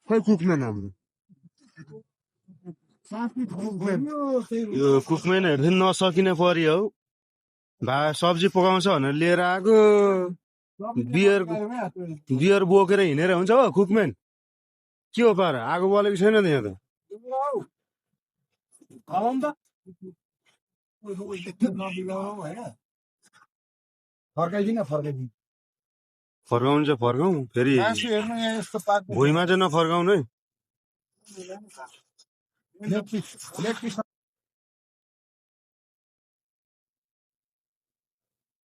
खै कुकम्यान हाम्रो यो कुकम्यानहरू चाहिँ नसकिने परि हौ सब्जी पकाउँछ भनेर लिएर आएको बियर बियर बोकेर हिँडेर हुन्छ हो कुकम्यान के हो पारा आगो बलेको छैन त यहाँ त फर्काउनु चाहिँ फर्काउँ फेरि भुइँमा चाहिँ नफर्काउनु है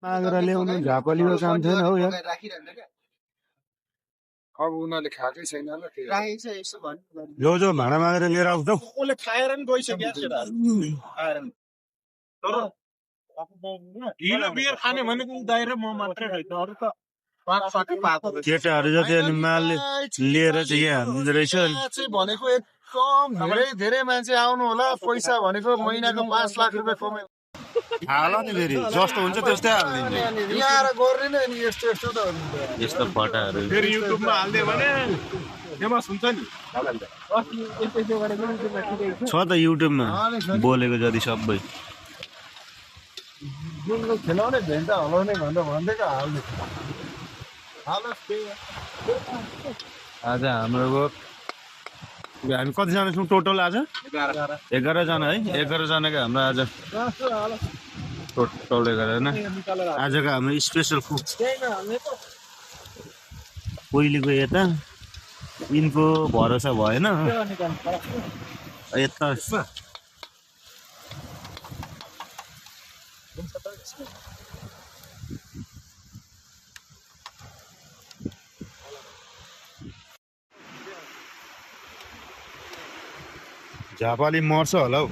मागेर ल्याउनु झापलीको काम थिएन हौ यहाँ अब उनीहरूले खाएकै छैन ल जो जो भाँडा मागेर लिएर आउँछ हौ उसले खाएर नि गइसक्यो आएर तर हिलो बियर खाने भनेको दाइ र म मात्रै रहेछ अरू त केटाहरू जति अनि मालले लिएर चाहिँ यहाँ हाल्नु रहेछ भनेको एकदम धेरै धेरै मान्छे आउनु होला पैसा भनेको महिनाको 5 लाख रुपियाँ कमाइ हाल नि फेरि जस्तो हुन्छ त्यस्तै हालिदिन्छ यहाँ गर्ने नि यस्तो यस्तो त यस्तो फटाहरू फेरि युट्युबमा हाल्दियो भने फेमस हुन्छ नि छ त युट्युबमा बोलेको जति सबै खेलाउने भेन्टा हलाउने भनेर भन्दैको हाल्ने आज हाम्रो हामी कतिजना छौँ टोटल आज 11 जना है 11 जनाको हाम्रो आज टोटल 11 जना आजको हाम्रो स्पेसल कुक पहिलेको यता यिनको भरोसा भएन यता झापाली मर्छ होला हौ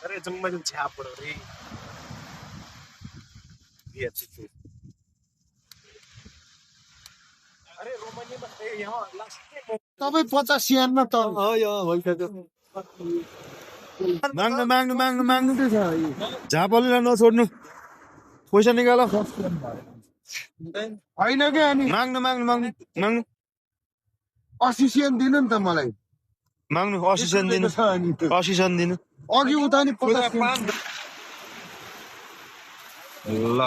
अरे जम्मा छ्याप रे तपाईँ 50 त माग्नु माग्नु माग्नु माग्नु त झापालीलाई नछोड्नु पैसा निकाल होइन क्या अनि माग्नु माग्नु माग्नु माग्नु 80 सेन्ट दिनु नि त मलाई माग्नु 80 सेन्ट दिनु 80 सेन्ट दिनु अघि उता नि 50 ल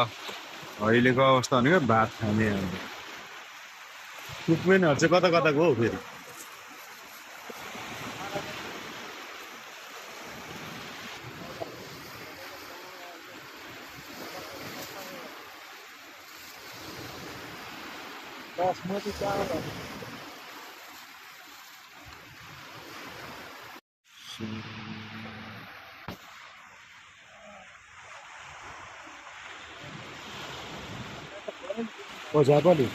अहिलेको अवस्था भनेको भात खाने कुकमेनहरू चाहिँ कता कताको हो फेरि ओ झापाली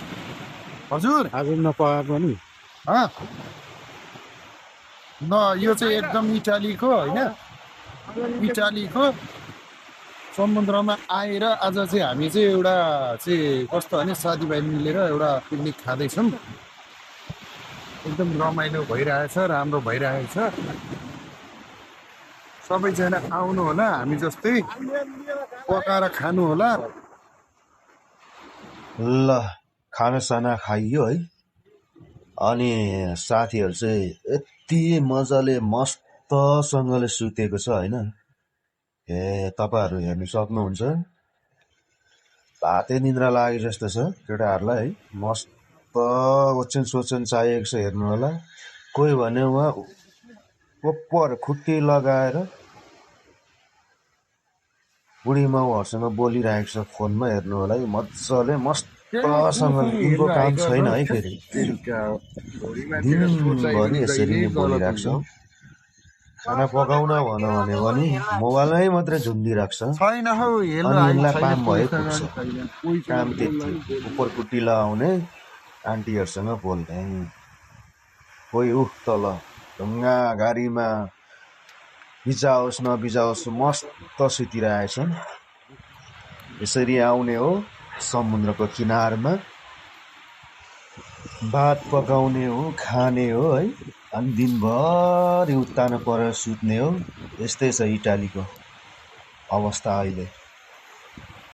हजुर आज नपकाएको नि न यो चाहिँ एकदम इटालीको होइन इटालीको समुद्रमा आएर आज चाहिँ हामी चाहिँ एउटा चाहिँ कस्तो भने साथीभाइ मिलेर एउटा पिकनिक खाँदैछौँ एकदम रमाइलो भइरहेछ राम्रो भइरहेछ सबैजना आउनु होला हामी जस्तै पकाएर खानु होला ल खानासाना खाइयो है अनि साथीहरू चाहिँ यति मजाले मस्तसँगले सुतेको छ होइन ए तपाईँहरू हेर्नु सक्नुहुन्छ भाते निद्रा लागे जस्तो छ केटाहरूलाई है मस्त ओछ्यान सोछ्यान चाहिएको छ हेर्नु होला कोही भने उहाँ पोपर खुट्टी लगाएर बुढी माउहरूसँग बोलिरहेको छ फोनमा हेर्नु होला है मजाले मस्तसँगले उनको काम छैन है फेरि दिनभरि यसरी नै बोलिरहेको छ खाना पकाउन भन्यो भने पनि मोबाइलमै मात्रै झुन्डिरहेको छ अनि यसलाई काम भयो पुग्छ काम त्यति उपर खुट्टी लगाउने आन्टीहरूसँग बोल्दै कोही उठ तल ढुङ्गा गाडीमा बिजाओस् नबिजाओस् मस्त सुतिरहेछन् यसरी आउने हो समुद्रको किनारमा भात पकाउने हो, खाने हो है, अनि दिनभरि उत्तानो परेर सुत्ने हो। यस्तै छ इटालीको अवस्था अहिले।